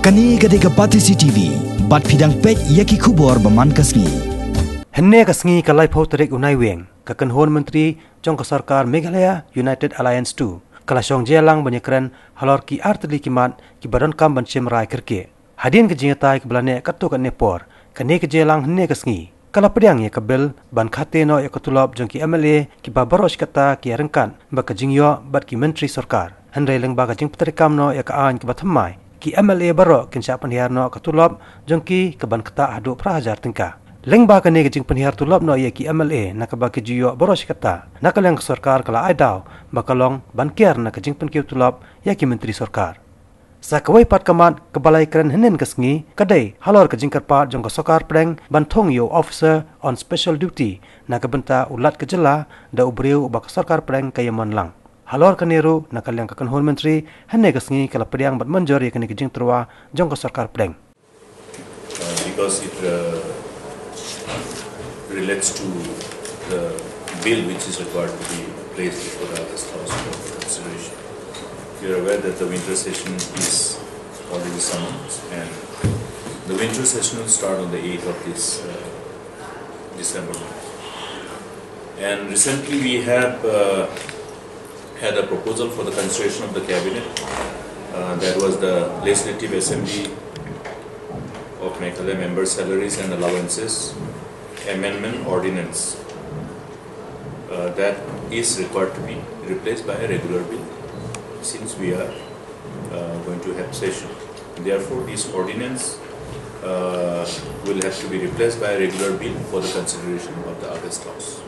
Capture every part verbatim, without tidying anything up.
Kane ka dei ka Batesi T V, bad phi dang peit ïa ki khubor ba man ka sngi. Hynne ka sngi ka laiphew tarik u Naiwieng, ka kynhun myntri jong ka sorkar Meghalaya United Alliance two ka la shong jia lang ban ïakren halor ki artylli ki mat kiba donkam ban shim rai kyrkieh. Hadien ka jingïatai kaba la neh katto katne por, kane ka jia lang hynne ka sngi ka la pdiang ïa ka bill ban khate noh ïa ka tulop jong ki M L A kiba baroh shi katta ki ïaryngkat bad ka jingïoh bad ki myntri sorkar. Hynrei lyngba ka jingpyntreikam noh ïa ka aiñ kaba thymmai, ki M L A baroh kin shah pynhiar noh ka tulop jong ki kaban ktah haduh phra hajar tyngka. Lyngba kane ka jingpynhiar tulop noh ïa ki M L A na kaba ki ju ïoh baroh shi katta, na ka liang ka sorkar ka la ai daw ba ka long ban kiar na ka jingpynkiew tulop ïa ki myntri sorkar. Sa kawei pat ka mat kaba la ïakren hynnin ka sngi ka dei halor ka jingkyrpad jong ka sorkar pdeng ban thung ïa u officer on special duty na ka bynta u Lat ka jylla da u briew uba ka sorkar pdeng ka ïamon lang. Halor kane ruh, na ka liang ka kynhun myntri, hynne ka sngi ka la pdiang bad mynjur ïa kane ka jingtyrwa jong ka sorkar pdeng. Uh, because it uh, relates to the bill which is required to be placed before the August House for consideration. You are aware that the winter session is already summoned, and the winter session will start on the eighth of this uh, December month. And recently we have uh, had a proposal for the consideration of the cabinet. Uh, that was the Legislative Assembly of Meghalaya member salaries and allowances amendment ordinance. Uh, that is required to be replaced by a regular bill since we are uh, going to have session. Therefore, this ordinance uh, will have to be replaced by a regular bill for the consideration of the August House.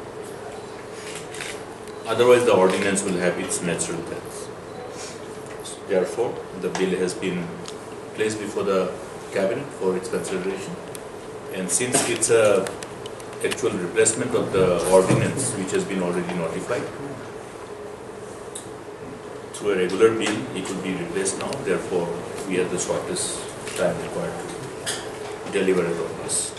Otherwise, the ordinance will have its natural death. Therefore, the bill has been placed before the cabinet for its consideration. And since it's a actual replacement of the ordinance which has been already notified, through a regular bill, it will be replaced now. Therefore, we have the shortest time required to deliver it on this.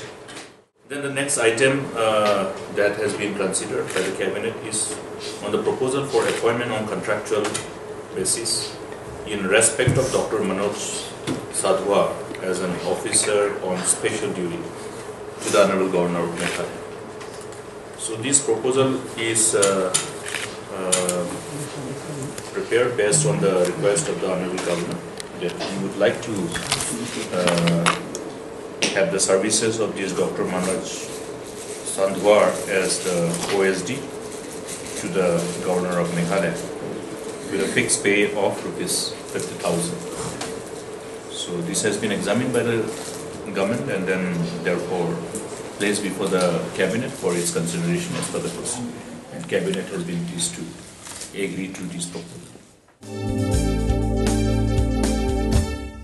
Then the next item uh, that has been considered by the cabinet is on the proposal for appointment on contractual basis in respect of Doctor Manoj Sadhuar as an officer on special duty to the Honorable Governor of Meghalaya. So this proposal is uh, uh, prepared based on the request of the Honorable Governor that we would like to uh, have the services of this Doctor Manoj Sandwar as the O S D to the Governor of Meghalaya with a fixed pay of rupees fifty thousand. So this has been examined by the government and then therefore placed before the cabinet for its consideration as per the procedure. And cabinet has been pleased to agree to this proposal.